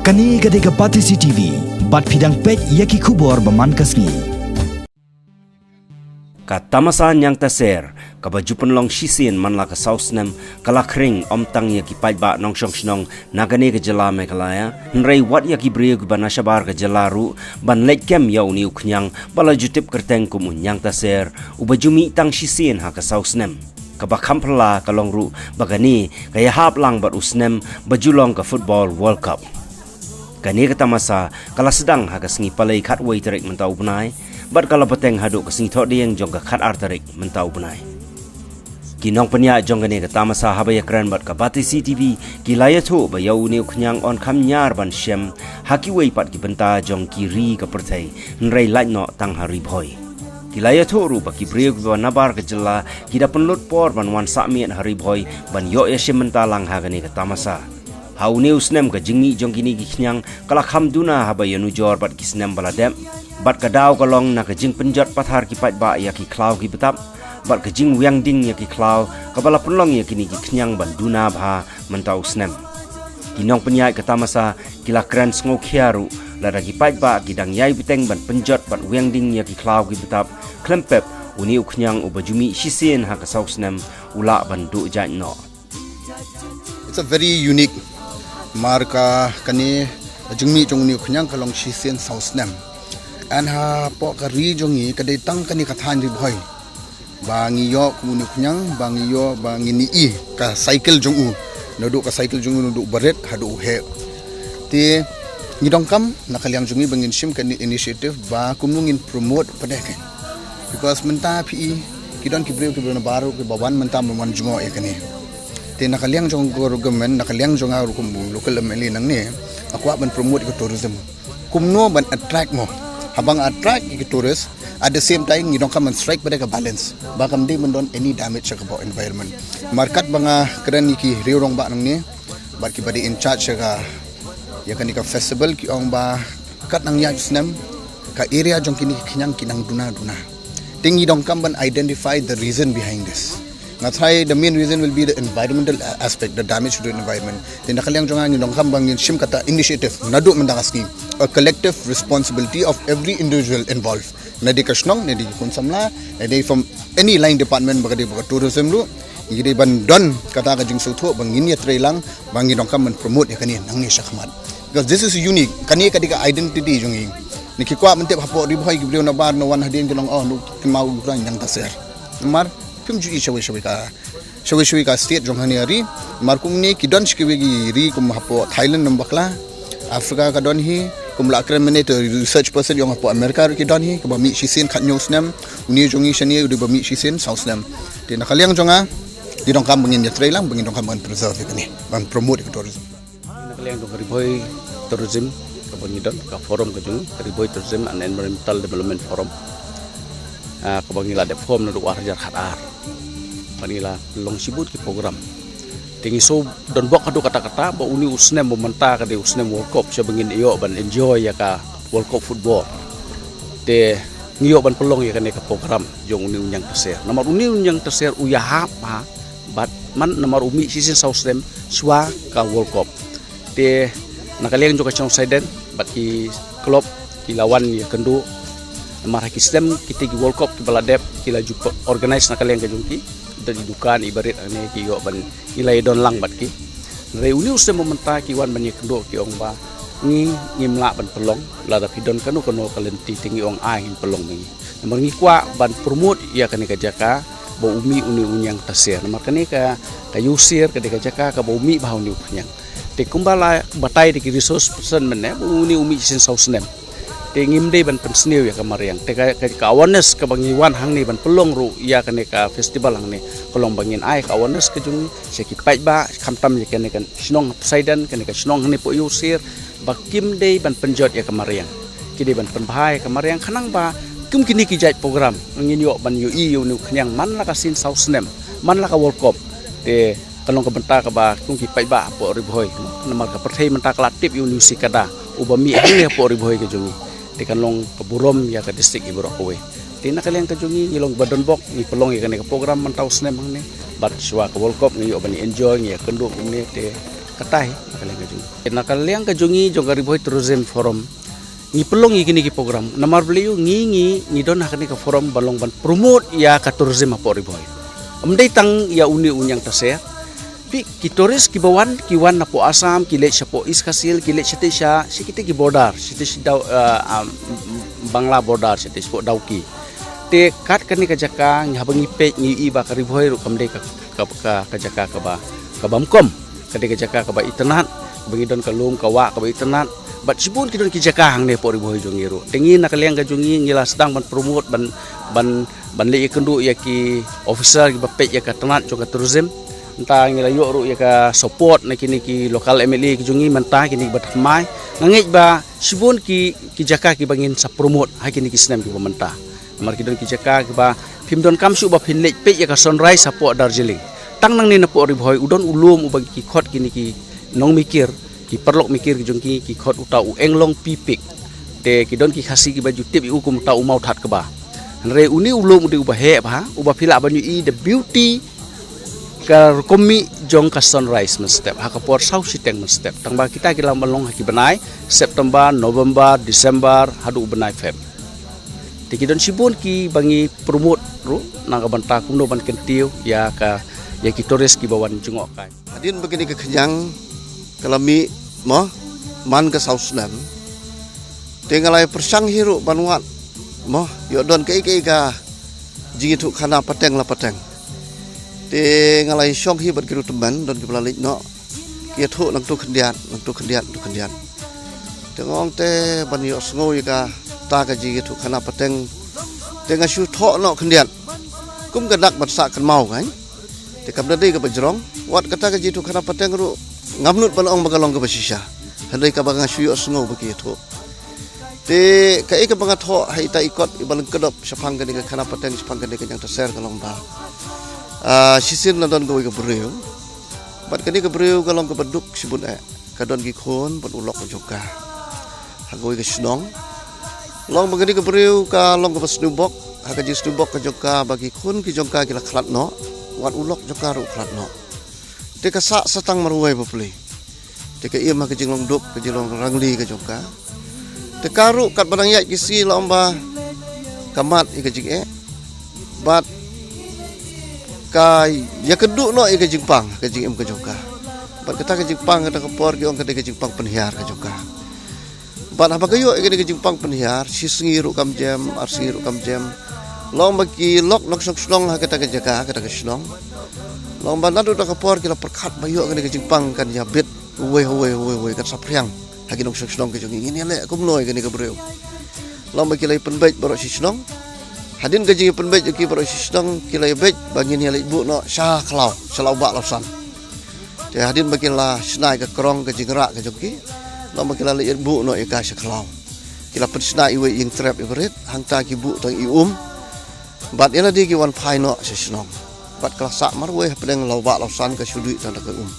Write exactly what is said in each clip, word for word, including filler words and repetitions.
Kane ka dei ka Batesi T V, bad phi dang peit ïa ki khubor ba man ka sngi. Ka tamasa Ñiangtaser, kaba ju pynlong shisien man la ka saw snem, ka la khring ym tang ïa ki paidbah nongshong shnong na kane ka jylla Meghalaya, hynrei wat ïa ki briew kiba na shabar ka jylla ruh, ban leit kem ïa une u khñiang, ba la ju tip kyrteng kum u Ñiangtaser, uba ju mih tang shisien ha ka saw snem. Kaba kham phylla ka long ruh ba kane ka ïahap lang bad u snem ba ju long ka Football World Cup. Kane ka tamasa ka la sdang ha ka sngi Palei khatwei tarik mynta u bnai, bad ka la bteng haduh ka sngi Thohdieng jong ka khatar tarik mynta u bnai. Ki nongpynïaid jong kane ka tamasa haba ïakren bad ka Batesi T V, ki la ïathuh ba ïa une u khñiang yn kham ñiar ban shem ha kiwei pat ki bynta jong ki ri ka pyrthei, hynrei lait noh tang ha Ri Bhoi. Ki la ïathuh ruh ba ki briew kiba nabar ka jylla ki da pynlut por ban wan sah miet ha Ri Bhoi ban ïoh ïashim bynta lang ha kane ka tamasa. Ha une u snem ka jingmih jong kine ki khñiang ka la kham duna haba ïanujor bad ki snem ba la dep. Bad ka daw ka long na ka jingpynjot pathar ki paidbah ïa ki khlaw ki btap, bad ka jingwiang ding ïa ki khlaw kaba la pynlong ïa kine ki khñiang ban duna bha mynta u snem. Ki nongpynïaid ka tamasa ki la kren sngewkhia ruh, lada ki paidbah ki dang ïai bteng ban pynjot bad wiang ding ïa ki khlaw ki btap, khlem pep une u khñiang uba ju mih shisien ha ka saw snem u lah ban duh jait noh. It's a very unique. Namar ka kane ka jingmih jong une u khñiang ka long shisien saw snem. Yn hapoh ka ri jong ngi ka dei tang kane ka thaiñ Ri Bhoi ba ngi ïoh kum une u khñiang, ba ngi ïoh, ba ngin ïohi ka cycle jong u. Naduh ka cycle jong u, naduh barit haduh u heh. Te ngi donkam na ka liang jong ngi ba ngin shim kane initiative ba kumno ngin promote pat ïa kane. Because mynta phi i, ki don ki briew kiba nabar ruh kiba wan mynta ban wan jngoh ïa kane. Te na ka liang jong ka government, na ka liang jong nga ruh kum u local M L A nangne, nga kwah ban promote ïa ka tourism. Kumno ban attract mo. Haba nga attract ïa ki tourist, at the same time ngi donkam ban strike pat ïa ka balance ba kam dei ban don any damage sha ka environment. Namar katba nga kren ïa ki riew rangbah nangne bad kiba dei in charge sha ka, ïa kane ka festival, ki ong ba kat nang ïaid snem ka area jong kine ki khñiang ki nang duna duna. Te ngi donkam ban identify the reason behind this. Nga tharai the main reason will be the environmental a-, aspect, the damage to the environment. Te na ka liang jong nga ngi donkam ba ngin shim kata initiative naduh mynta ka sngi. A collective responsibility of every individual involved. Na dei ka shnong, na dei ki khun samla, na dei from any line department, ba ka dei ba ka tourism ruh, ngi dei ban don kata ka jingsngewthuh ba ngin ïatreilang, ba ngi donkam ban promote ïa kane nangne shakhmat. Because this is unique. Kane ka dei ka identity jong ngi. Ngi ki kwah ban tip hapoh Ri Bhoi ki briew nabar na wan hadien ki long, oh, no, ki mau u Ñiangtaser. Namar kim ju i shawei shawei ka, shawei shawei ka state jong hangne ha ri. Namar kumne ki don shi kiwei ki ri kum hapoh Thailand, namar bakla Africa ka don hi, kum la kren mynne te research person jong hapoh America ruh ki don hi, kaba mih shisien khathynñiew snem, une jong ngi shane u dei ba mih shisien saw snem. Te na ka liang jong nga, ngi donkam ba ngin ïatreilang, ba ngin donkam ban preserve ïa kane, ban promote ïa ka tourism. Na ka liang jong ka Ri Bhoi Tourism, kaba ngi don ka forum ka jong ngi, ka Ri Bhoi Tourism and Environmental Development Forum. Ah, kaba ngi la dep form naduh ar hajar khatar. Ba ngi la long shibun ki program. Te ngi shu donbok haduh katta katta ba une u snem ba mynta ka dei u snem World Cup, sha ba ngin ïoh ban enjoy ïa ka World Cup football. Te ngi ïoh ban pynlong ïa kane ka program jong une u Ñiangtaser. Namar une u Ñiangtaser u ïahap bha bad man namar u mih shisien saw snem shuwa ka World Cup. Te na ka liang jong ka shnong Saiden bad ki club ki la wan ïakynduh. Namar ha ki snem kita ki World Cup kiba la dep ki la ju organize na ka liang ka jong ki. Da ki dukan i barit hangne ki ïoh ban, ngi la ïadon lang bad ki. Hynrei une u snem ba mynta ki wan ban ïakynduh ki ong ba ngi ngim lah ban pynlong, lada phi don kano kano ka lynti te ngi ong ai ngin pynlong ma ngi. Namar ngi kwah ban promote ïa kane ka jaka ba u mih une u Ñiangtaser. Namar kane ka, ka Ïewsier ka dei ka jaka kaba u mih bha une u khñiang. Te kumba la batai da ki resource person mynne ba une u mih shisien saw snem. Te ngim dei ban pynsniew ïa ka mariang. Te ka, ka, ka awareness kaba ngi wan hangne ban pynlong ruh ïa kane ka festival hangne, ka long ba ngin ai ka awareness ka jong ngi sha ki paidbah, khamtam ïa kane ka shnong Saiden, kane ka shnong hangne hapoh Ïewsier, ba kim dei ban pynjot ïa ka mariang. Ki dei ban pynbha ïa ka mariang khnang ba kum kine ki jait program ngin ïoh ban ïohi ïa une u khñiang man la ka sien saw snem, man la ka World Cup. Te kan long ka bynta kaba kum ki paidbah hapoh Ri Bhoi. Namar ka pyrthei mynta ka la tip ïa une u sikada uba mih hangne hapoh Ri Bhoi ka jong ngi. Te kan long ka burom ïa ka district hi baroh kawei. Te na ka liang ka jong ngi, ngi long ba donbok, ngi pynlong ïa kane ka program mynta u snem hangne. Bad shuwa ka World Cup ngi ïoh ban enjoy, ngi ïakynduh kumne te Kata hi na ka liang ka jong ngi. Na ka liang ka jong ngi jong ka Ri Bhoi Tourism Forum, ngi pynlong ïa kine ki program. Namar balei? Ngi ngi ngi don ha kane ka forum ban long ban promote ïa ka tourism hapoh Ri Bhoi. Ym dei tang ïa une u Niang Taser. Phi, ki tourist kiba wan, ki wan napoh Assam, ki leit shapoh East Khasi Hills, ki leit shatei sha, shi kitei ki border, shatei shi daw, uh, um, Bangla border, shatei shapoh Dawki. Te kat kane ka jaka ngi, haba ngi peit, ngi ïohi ba ka Ri Bhoi ruh kam dei ka, ka, ka, ka jaka kaba, kaba ym kum. Ka dei ka jaka kaba itynnad, ba ngi don ka lum ka wah kaba itynnad. Bad shibun ki don ki jaka hangne hapoh Ri Bhoi jong ngi ruh. Te ngi na ka liang ka jong ngi, ngi la sdang ban promote, ban, ban, ban leit ïakynduh ïa ki officer kiba peit ïa ka tnat jong ka tourism. Mynta ngi la ïoh ruh ïa ka support na kine ki local M L A ki jong ngi mynta, kine kiba thymmai. Nga ngeit ba shibun ki, ki jaka kiba ngin sa promote ha kine ki snem kiba mynta. Namar ki don ki jaka kiba phim donkam shuh ba phin leit peit ïa ka sunrise hapoh Darjeeling. Tang nangne napoh Ri Bhoi u don u lum uba ki khot kine ki nongmikir, ki paralok mikir ki jong ki, ki khot uta u Englong Pi Pik. Te ki don ki Khasi kiba ju tip ïa u kum uta u Mawthatkba. Hynrei une u lum u dei uba heh bha, uba phi lah ban ïohi the beauty, ka rukom mih jong ka sunrise mynstep, ha ka por saw shiteng mynstep. Tangba kita ki lah ban long ha ki bnai September, November, December, haduh u bnai Feb. Te ki don shibun kiba ngi promote ruh na ka bynta kumno ban kyntiew ïa ka, ïa ki tourist kiba wan jngoh kai. Hadien ba kane ka khñiang ka la mih, mo, man ka saw snem. Te nga la ïa pyrshang hi ruh ban wad, mo, ïoh don kaei kaei ka jingïathuhkhana pateng la pateng. Te nga la ïa shong hi bad ki riewtymmen, don kiba la leit noh. Ki ïathuh nangto khyndiat, nangto khyndiat, nangto khyndiat. Te nga ong te ban ïohsngew ïa kata ka jingïathuhkhana pateng. Te nga shu thoh noh khyndiat. Kum ka dak ban sah kynmaw kan. Te kam da dei kaba jrong. Wat kata ka jingïathuhkhana pateng ruh ngam nud ban ong ba ka long kaba shisha. Hynrei kaba nga shu ïohsngew ba ki ïathuh. Te kaei kaba nga thoh ha ita i kot iba lyngkdop shaphang kane ka khana pateng, shaphang kane ka Niang Taser ka long ba, ah, shisien la don kawei ka briew. Bad kane ka briew ka long kaba duk shibun eh. Ka don ki khun bad u lok ka jong ka ha kawei ka shnong. Long ba kane ka briew ka long kaba sniewbok, ha ka jingsniewbok ka jong ka ba ki khun ki jong ka ki la khlad noh, wat u lok jong ka ruh u khlad noh. Te ka sah sa tang marwei bapli. Te ka im ha ka jinglong duk, ka jinglong rangli ka jong ka. Te ka ruh katba dang ïaid ki sngi la ong ba ka mad ïa ka jingeh. Bad ka ïakynduh noh ïa ka jingpang, ka jingim ka jong ka. Bad kata ka jingpang, kata ka por ki ong ka dei ka jingpang pynhiar ka jong ka. Bad haba ka ïoh ïa kane ka jingpang pynhiar, shi sngi ruh kam jem, ar sngi ruh kam jem. Long ba ki lok nongshong shnong ha kata ka jaka, kata ka shnong. Long ba naduh kata ka por ki la pyrkhat ba ïoh kane ka jingpang kan ïa bit uwei, uwei, uwei, uwei, kan saphriang ha ki nongshong shnong ki jong ngi, ngin ïa leh kumno ïa kane ka briew. Long ba ki la ïa pynbeit baroh shi shnong. Hadien ka jingïapynbeit ïa ki baroh shi shnong, ki la ïa beit ba ngin ïa leit buh noh sha khlaw, sha Lawbah Lawsan. Te hadien ba ki la shna ïa ka krong ka jingrah ka jong ki, long ba ki la leit buh noh ïa ka sha khlaw. Ki la pynshna iwei i ïing trep iba rit, hangta ki buh tang i um. Bad ïa lade ki wan phai noh sha shnong. Bad ka la sah marwei hapdeng Lawbah Lawsan, ka shu duh tang da ka um.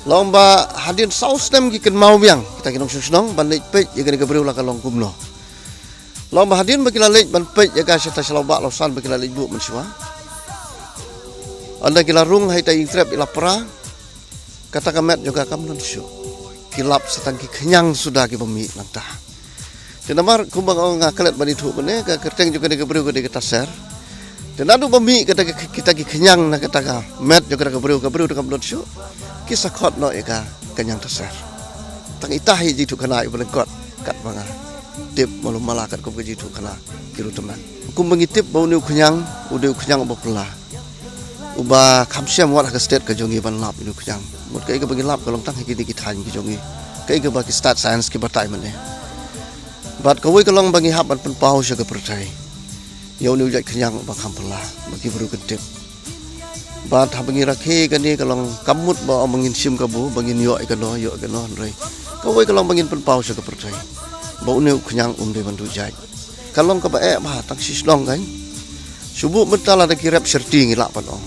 Long ba hadien saw snem ki kynmaw biang kita ki nongshong shnong ban leit peit ïa kane ka briew la ka long kumno. Long ba hadien ba ki la leit ban peit ïa ka sha ta sha Lawbah Lawsan ba ki la leit buh mynshuwa. Ynda ki la rung ha ita i ïing trep i la pra, kata ka met jong ka kam don shuh. Ki lap sa tang ki khñiang suda kiba mih nangta. Te namar kumba nga ong, nga klet ban ïathuh mynne, ka kyrteng jong kane ka briew ka dei ka Taser. Te naduh ba mih kata ka, kita ki khñiang na kata ka met jong kata ka briew, ka briew te kam don shuh. Ki sa khot noh ïa ka, ka Niang Taser. Tang ita hi jingïathuhkhana iba lyngkot katba nga tip, malu mala katkum ka jingïathuhkhana ki riewtymmen. Kumba ngi tip ba une u khñiang u dei u khñiang uba phylla, uba kham shym wat ha ka state ka jong ngi ban lap ïa une u khñiang. Mut kaei kaba ngi lap ka long tang ha kine ki thaiñ ki jong ngi, kaei kaba ki stad science ki batai mynne. Bad kawei ka long ba ngi hap ban pynpaw sha ka pyrthei ïa une u jait khñiang uba kham phylla ba ki briew kin tip. Bad haba ngi rakhe kane ka long kam mut ba ong ba ngin shim kabu, ba ngin ïoh ïa kano ïoh ïa kano, hynrei kawei ka long ba ngin pynpaw sha ka pyrthei ba une u khñiang um dei ban duh jait. Ka long kaba eh bha, tang shi shnong kan. Shu buh mynta lada ki rep shyrti ngi lah ban ong.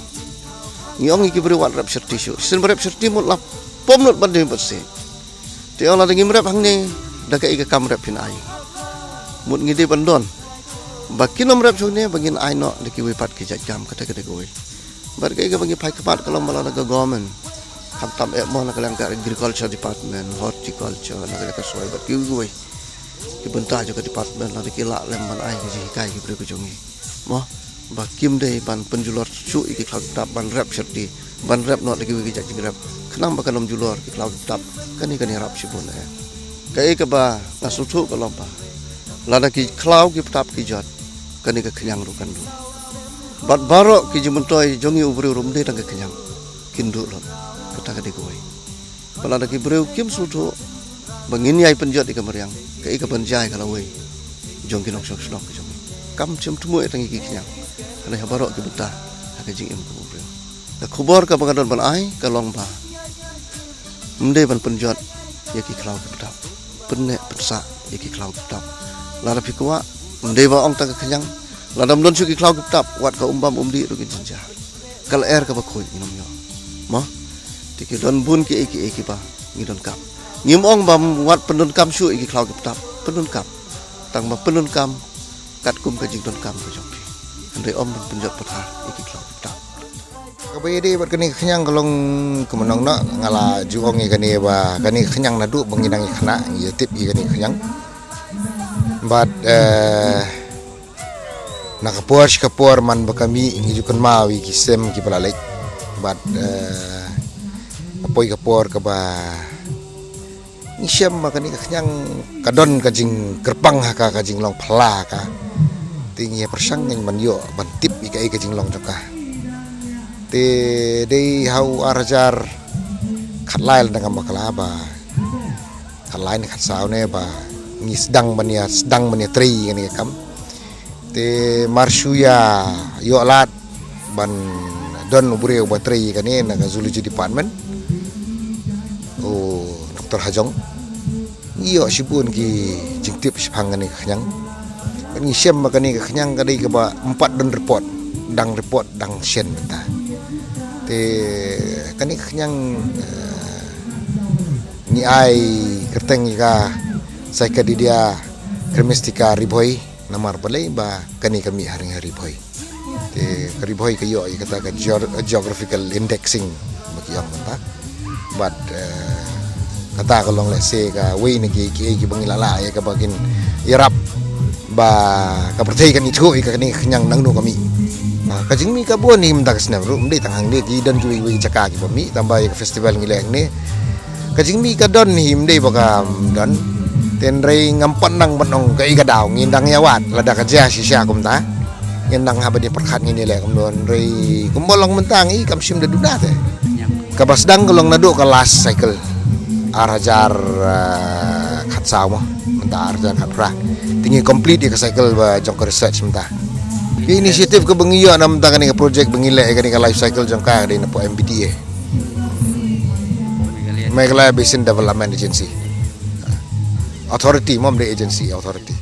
Ngi ong ïa ki briew wat rep shyrti shuh. Shisien ba rep shyrti mut la pom lut ban dei bad se. Te ong lada ngim rep hangne, da kaei ka kam rep phin ai? Mut ngi dei ban don ba kin ym rep shuh ne ba ngin ai noh da kiwei pat ki jait kam, kata ka dei kawei. Bad kaei kaba ngi phai khmat ka long ba lada ka government Khamtam eh mo na ka liang ka agriculture department, horticulture, na ka liang ka soi bad kiwei kiwei ki bynta jong ka department, lada ki lah lem ban ai ka jinghikai ki briew ka jong ngi, mo, ba kim dei ban pynjulor shuh ïa ki khlaw ki btap ban rep syrti, ban rep noh da kiwei ki jait jingrep, khnang ba kan ym julor ki khlaw ki btap. Kane kan ïarap shibun eh. Kaei kaba nga sngewthuh ka long ba lada ki khlaw ki btap ki jot, kane ka khñiang ruh kan duh. Bad baroh ki jingmyntoi jong ngi u briew ruh ym dei tang ka khñiang kin duh lut. Kata ka dei kawei. Ba lada ki briew kim sngewthuh ba ngin ïai pynjot ïa ka mariang, kaei kaban jia ïa ka lawei jong ki nongshong shnong ka jong ngi? Kam shym thmu ïa tang ïa ki khñiang, hynrei ha baroh ki bynta ha ka jingim ka u briew. Ka khubor kaba nga don ban ai ka long ba ym dei ban pynjot ïa ki khlaw ki btap, pynneh pynsah ïa ki khlaw ki btap. Lada phi kwah, ym dei ba ong tang ka khñiang, lada ym don shuh ki khlaw ki btap, wat ka umbam umdih ruh kin jynjar. Ka lyer kaba khuid ngin ym ïoh, mo. Te ki don bun kiei kiei kiba ngi donkam. Ngim ong ba wat pyndonkam shuh ïa ki khlaw ki btap, pyndonkam, tang ba pyndonkam katkum ka jingdonkam ka jong phi, hynrei ym ban pynjot pathar ïa ki khlaw ki btap. Kaba ïadei bad kane ka khñiang ka long kumno, nga la ju ong ïa kane ba kane ka khñiang naduh ba ngi dang ïakhynnah ngi ïatip ïa kane ka khñiang. Bad, eh, na ka por sha ka por man ba ka mih ngi ju kynmaw ïa ki sem kiba la leit. Bad, eh, ka poi ka por kaba ngi shem ba kane ka khñiang ka don ka jingkyrpang ha ka, ka jinglong phylla ha ka. Te ngi ïa pyrshang ngin ban ïoh ban tip ïa kaei ka jinglong jong ka. Te dei ha u ar hajar khatlai lada ngam bakla ba khatlai ne khatsaw ne ba ngi sdang ban ïa, sdang ban ïa trei ïa kane ka kam. Te mar shu ïa ïoh lad ban don u briew ba trei ïa kane na ka zoology department, u Doktor Hajong. Ngi ïoh shibun ki jingtip shaphang kane ka khñiang. Bad ngi shem ba kane ka khñiang ka dei kaba ym pat don report, dang report dang shen mynta. Te kane ka khñiang, eh, ngi ai kyrteng ïa ka Cycadidea cremistica Ri Bhoi. Namar balei ba kane ka mih ha ri, ha Ri Bhoi. Te ka Ri Bhoi ka ïoh ïa kata ka geo-, geographical indexing ba ki ong mynta. Bad, eh, kata ka long lehse kawei na ki, kiei kiba ngi la lah ïa kaba kin ïarap ba ka pyrthei kan ithuh ïa kane ka khñiang nangno ka mih. Ka jingmih ka bun hi mynta ka snem ruh, ym dei tang hangne, ki don kiwei kiwei ki jaka kiba mih, tangba ïa ka festival ngi leh hangne. Ka jingmih ka don hi, ym dei ba kam don. Hynrei ngam pat nang ban ong kaei ka daw, ngin dang ïa wad lada ka jia shisha kumta. Ngin dang hap ban ïa pyrkhat ngin ïa leh kumno, hynrei kumba long mynta ngi kam shym da duna te. Kaba sdang ka long naduh ka last cycle ar hajar, ah, khatsaw mo, mynta ar hajar khatphra. Te ngi complete ïa ka cycle ba jong ka research mynta. Ka initiative kaba ngi ïoh na mynta kane ka project ba ngi leh ïa kane ka life cycle jong ka, ka dei na pdeng M B D A. Meghalaya Basin Development Agency. Authority, mo, ym dei agency, authority.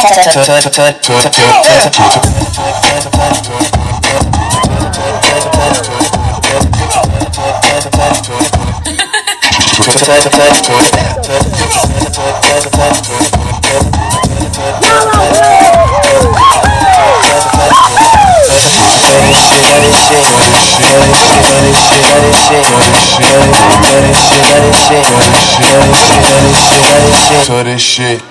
So this shit.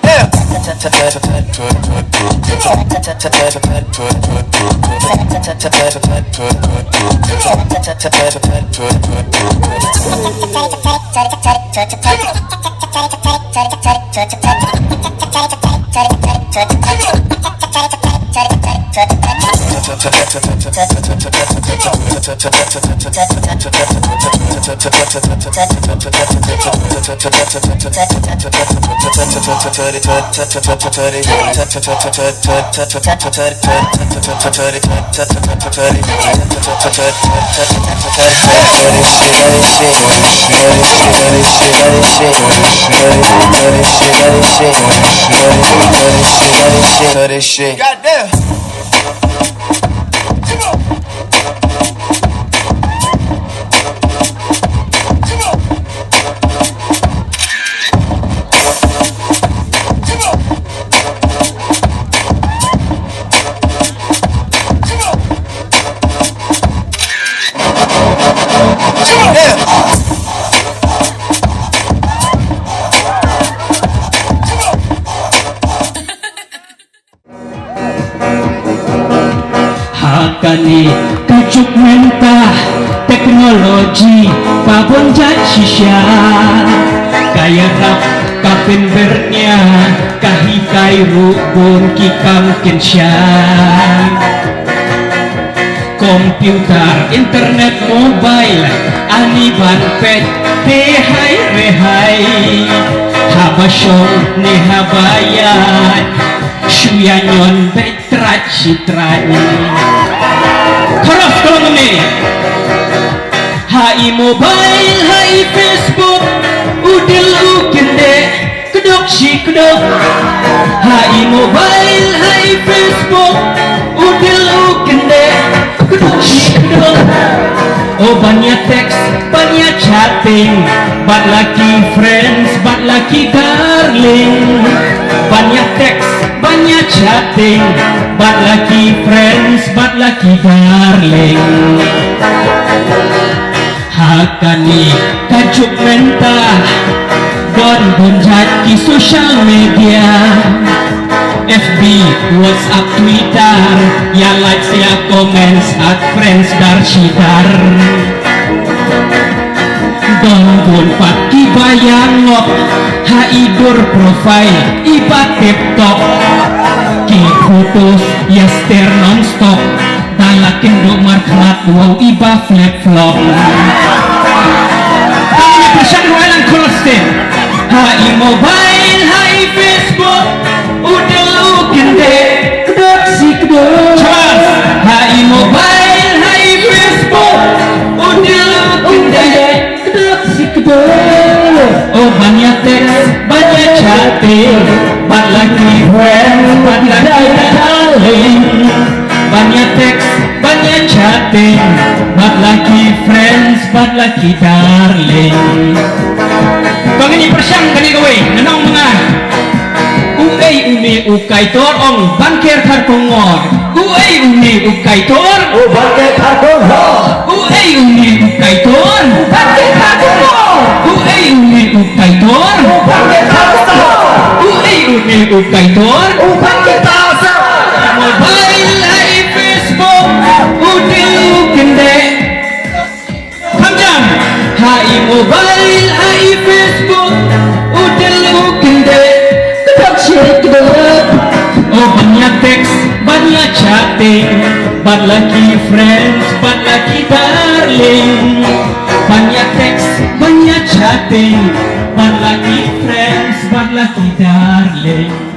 This shit. Goddamn. Ha kane ka juk mynta, technology ka bun jait shisha, ka ïarap, ka pynbyrngia, ka hikai ruh bun ki kam kynsha. Computer, internet, mobile, ani ban peit te hai re hai. Haba shong ne haba ïaid, shu ïa ñion beit trai shi trai. Chorus ka long kumne. Ha i mobile, ha i Facebook, u dill u kyndit, kduk shi kduk. Ha i mobile, ha i Facebook, u dill u kyndit, kduk shi kduk. O ban ïa text, ban ïa chatting, bad la ki friends, bad la ki darling. Ban ïa text, ban ïa chatting, bad la ki friends, bad la ki darling. Ha kane ka juk mynta, don bun jait ki social media, F B, WhatsApp, Twitter, ïa likes, ïa comments, add friends dar shi dar. Don bun pat kiba ïa ngop ha i dur profile iba tip top. Ki photos ïa share non stop, da la kynduh markylliat wow iba flip flop. Tang ïa pyrshang ruh lang chorus te. Ha i mobile, ha i Facebook, u dill u kyndit, kduk shi kduk. Chorus. Ha i mobile, ha i Facebook, u dill u kyndit, kduk shi kduk. O ban ïa text, ban ïa chatting, bad la ki friends, bad la ki darling. Ban ïa text, ban ïa chatting, bad la ki friends, bad la ki darling. To ngin ïa pyrshang kane kawei, ngan ong ma nga. Uei une u Kaitor, ong Banker Kharkongor. Uei une u Kaitor? U Banker Kharkongor. Uei une u Kaitor? U Banker Kharkongor. Uei une u Kaitor? U Banker Kharkongor. Uei une u Kaitor? U Banker Kharkongor. Mobile ha i Facebook, u dill u kyndit. Kham jam. Ha i mobile, ha i Facebook, u dill u kyndit, kduk shi kduk. O ban ïa text, ban ïa chatting, bad la ki friends, bad la ki darling. Ban ïa text, ban ïa chatting, bad la ki friends, bad la ki darling.